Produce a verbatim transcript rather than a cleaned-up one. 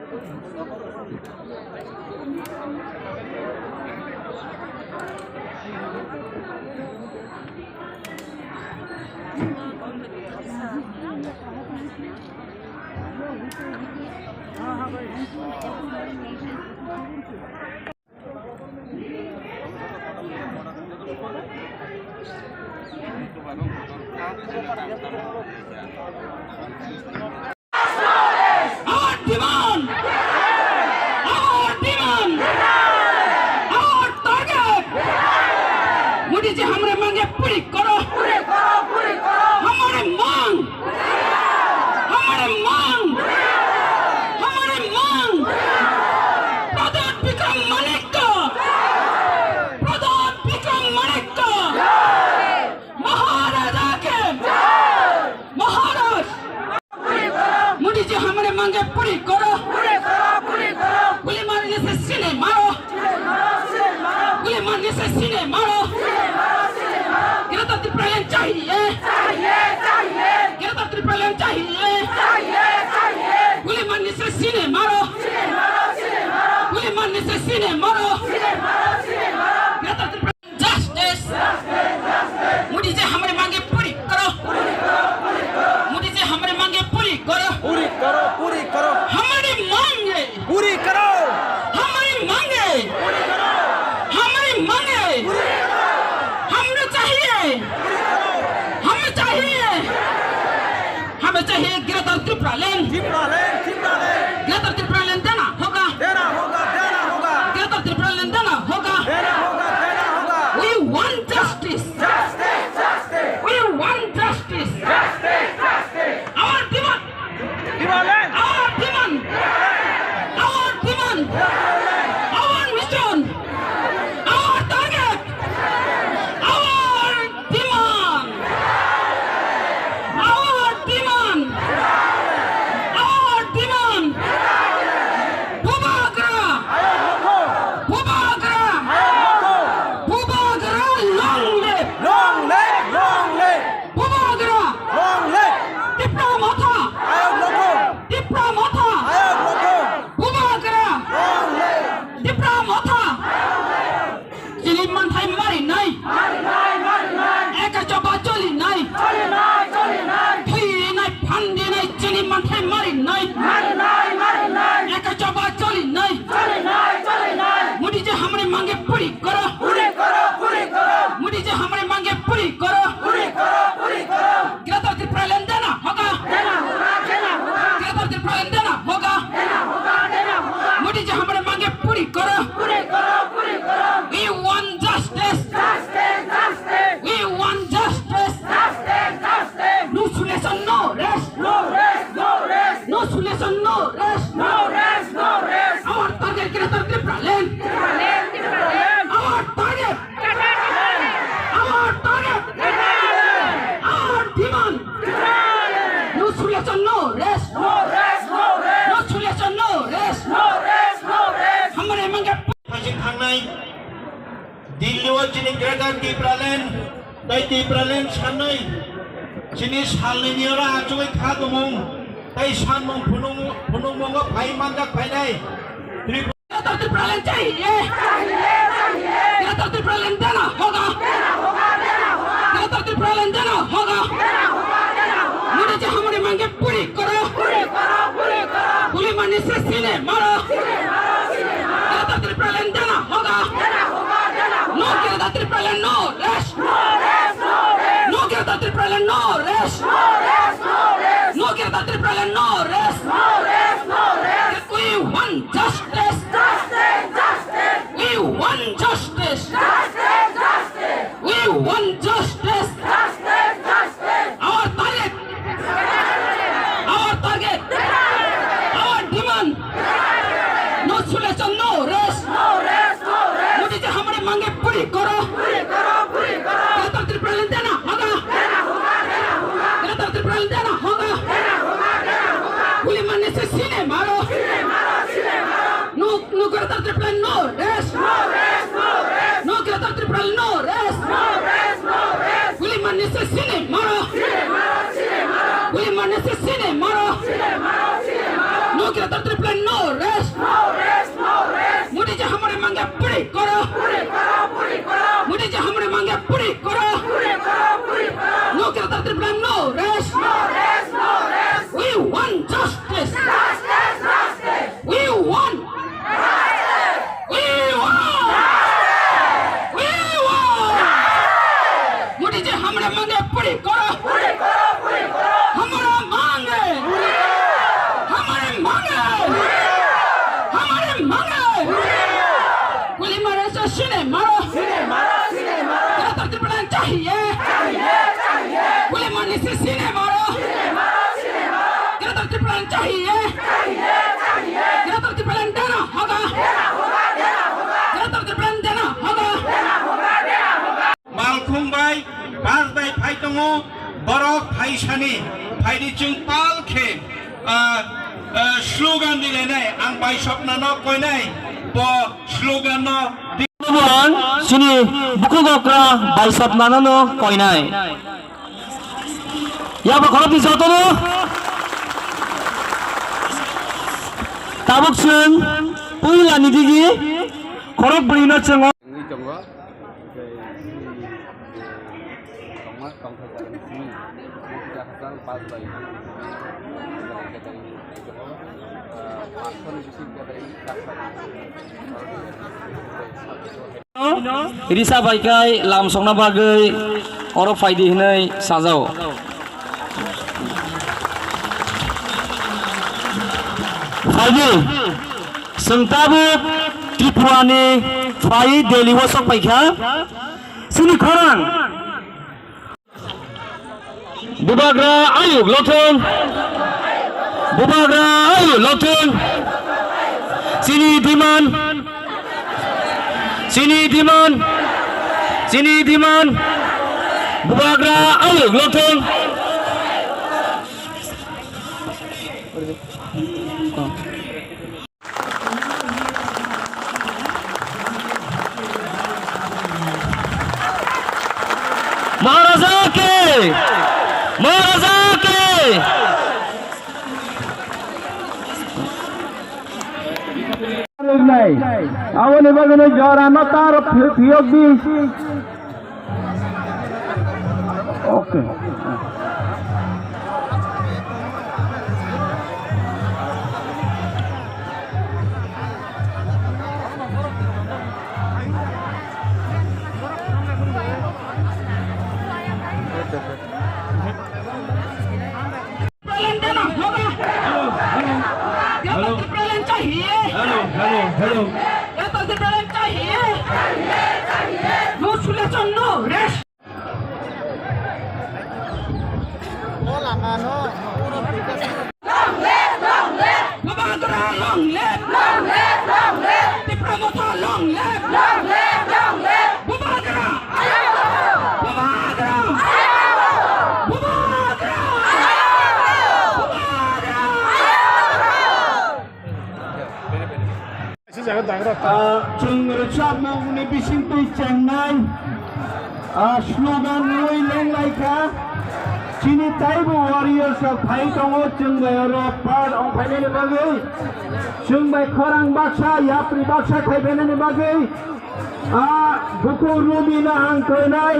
Our demand! Our demand! Our target! Modi जी हमरे मांगे पूरी करो। पूरी करो, पूरी करो। हमारे मांग, हमारे मांग, हमारे मांग। प्रद्युत विक्रम माणिक्य, प्रद्युत विक्रम माणिक्य। महाराजा के, महाराज। मोदी जी हमारे मांगे पूरी करो। पूरी करो, पूरी करो। गोली मारने से सीने मारो। गोली मारने से सीने मारो। गिरफ्तार त्रिपुरालैंड चाहिए। चाहिए, चाहिए। गिरफ्तार त्रिपुरालैंड चाहिए। चाहिए, चाहिए। गोली मारने से सीने मारो। गोली मारने से सीने मारो। गिरफ्तार त्रिपुरा Justice! मोदी जी हमारे मांगे पूरी करो। मोदी जी हमारे मांगे पूरी करो। पूरी करो, पूरी करो। हमारी मांगे। पूरी करो। हमारी मांगे। पूरी करो। हमारी मांगे। पूरी करो। हमें चाहिए। पूरी करो। हमें चाहिए। हमें चाहिए गिरफ्तार त्रिपुरालैंड। त्रिपुरालैंड, त्रिपुरालैंड। गिरफ्तार त्रिपुरालैंड देना होगा। देना होगा, देना होगा। गिरफ्तार त्रिपुरालैंड देना होगा। देना होगा, देना होगा। We want justice. Justice, justice. We want justice. Justice, justice. Our demand. Demand. Our demand. Our demand. Our mission. Our target. Our demand. Our demand. Our demand. Bubagra. Bubagra. Bubagra, long live. Long live, long live. Bubagra. Long live. Tipra Motha. Tipra Motha. Bubagra. Long live. Tipra Motha. Chini manthai marinai. Marinai, marinai. Eka choba cholinai. Cholinai, cholinai. Thuinai, phandinai, chini manthai marinai. Marinai, marinai. Eka choba cholinai. Cholinai, cholinai. Modi जी हमारे मांगे पूरी करो। पूरी करो, पूरी करो। मोदी जी हमारे मांगे पूरी करो। पूरी करो, पूरी करो। गिरफ्तार त्रिपुरालैंड देना होगा। देना होगा, देना होगा। गिरफ्तार त्रिपुरालैंड देना होगा। देना होगा, देना होगा। मोदी जी हमारे मांगे पूरी करो। पूरी करो, पूरी करो। We want justice. Justice, justice. We want justice. Justice, justice. No solution, no rest. No rest, no rest. No solution, no rest. No rest, no rest. Our target, गिरफ्तार त्रिपुरालैंड. त्रिपुरालैंड, Tripuraland. Our target. Our target! Our demand! No solution, no rest! No rest, no rest! No solution, no rest! No rest, no rest! Hamari mangga. Phasing thangnai Delhi o chini Greater Tipraland, tai Tipraland sanwi chini salnwi ni oro achugwi kha tongmung tai sanmung phunukmung, phunukmungo phai manjak phainai Tripura. गिरफ्तार त्रिपुरालैंड चाहिए। गिरफ्तार त्रिपुरालैंड देना होगा। गिरफ्तार त्रिपुरालैंड देना होगा। मोदी जी हमारी मांगे पूरी करो। पूरी करो, पूरी करो। गोली मारने से सीने मारो। सीने मारो, सीने मारो। गिरफ्तार त्रिपुरालैंड देना होगा। देना होगा, देना होगा। No गिरफ्तार Tripuraland, no rest। No rest, no rest। No गिरफ्तार Tripuraland, no rest। No rest, no rest। No गिरफ्तार Tripuraland, no rest। No rest, no rest। We want justice. Justice, justice. We want justice. Justice, justice. We want justice. Justice, justice. Our target. Our target. Our demand. No solution, no rest. No rest, no rest. Modi जी हमारे मांगे पूरी करो। पूरी करो, पूरी करो। गिरफ्तार त्रिपुरालैंड देना होगा। देना होगा, देना होगा। गिरफ्तार त्रिपुरालैंड देना होगा। देना होगा, देना होगा। गोली मारने से सीने मारो। सीने मारो, सीने मारो। No, no गिरफ्तार Tripuraland, no rest. No rest, no rest. No गिरफ्तार Tripuraland, no rest. No rest, no rest. गोली मारने से सीने मारो। सीने मारो, सीने मारो। गोली मारने से सीने मारो। सीने मारो, सीने मारो। No गिरफ्तार Tripuraland, no No rest. No rest, no rest. Modi ji hamare mange puri karo. Puri karo, puri karo. Modi ji hamare mange puri karo. Puri karo, puri karo. No Greater Tripura, no rest. No rest, no rest. We want justice. Justice, justice. We want. We want. We want. Modi ji hamare mange puri karo. Puri karo, puri karo. Hamare mange. Puri karo. Hamare mange. Puri karo. Hamare mange. Puri karo. Guli mare se sine maro. Sine maro, sine maro. Greater Tipraland chahiye. Chahiye, chahiye. Guli marne se sine maro. Sine maro, sine maro. Greater Tipraland chahiye. Chahiye, chahiye. Greater Tipraland dena hoga. Dena hoga, dena hoga. Greater Tipraland dena hoga. Dena hoga, dena hoga. Malkhung bai, bus bai phai tongo, borok phaisani, phaidi chwng pal khe, ah, ah, slogan rilainai, ang baisoknano koinai, bo slogan no di- Ang chini bukhuk okra baisoknano koinai. Yabo khoroknwi jotono tabuk chwng puila ni digi khorok bwrwino chwngo. Wngwi tongo. Tei chini tongma tongthai jaga ni simi tongthai jaga jang bus bai gathering tongo. Paanch sho ni bisi gathering. Risa bai kai lam sokna bagwi oro phaidi hinwi sajao. Phaidi, chwng tabuk Tripura ni phai Delhi o sok paikha. Chini khorang. Bubagra ayuk lothung. Bubagra ayuk lothung. Chini diman. Chini diman. Chini diman. Bubagra ayuk lothung. Maharaja ki! Maharaja ki! Aboni bagwi no jora no tar phiyok di. Okay. Hello, hello. Hello. Hello, hello, hello. No solution, no rest. Long live, long live. Bubagra long live. Long live, long live. Tipra Motha long live. Long live, long live. Bubagra. Bubagra. Bubagra. Bubagra. Ah, chwng rwchapmungni bisingtwi chengnai, ah, slogan rwui lenglaikha. Chini taibo warriors rok phai tongo, chwng bai oro part wng phainani bagwi, chwng bai khorang baksa, yapri baksa khai phainani bagwi. Ah, bukhuk Ruby no ang koinai,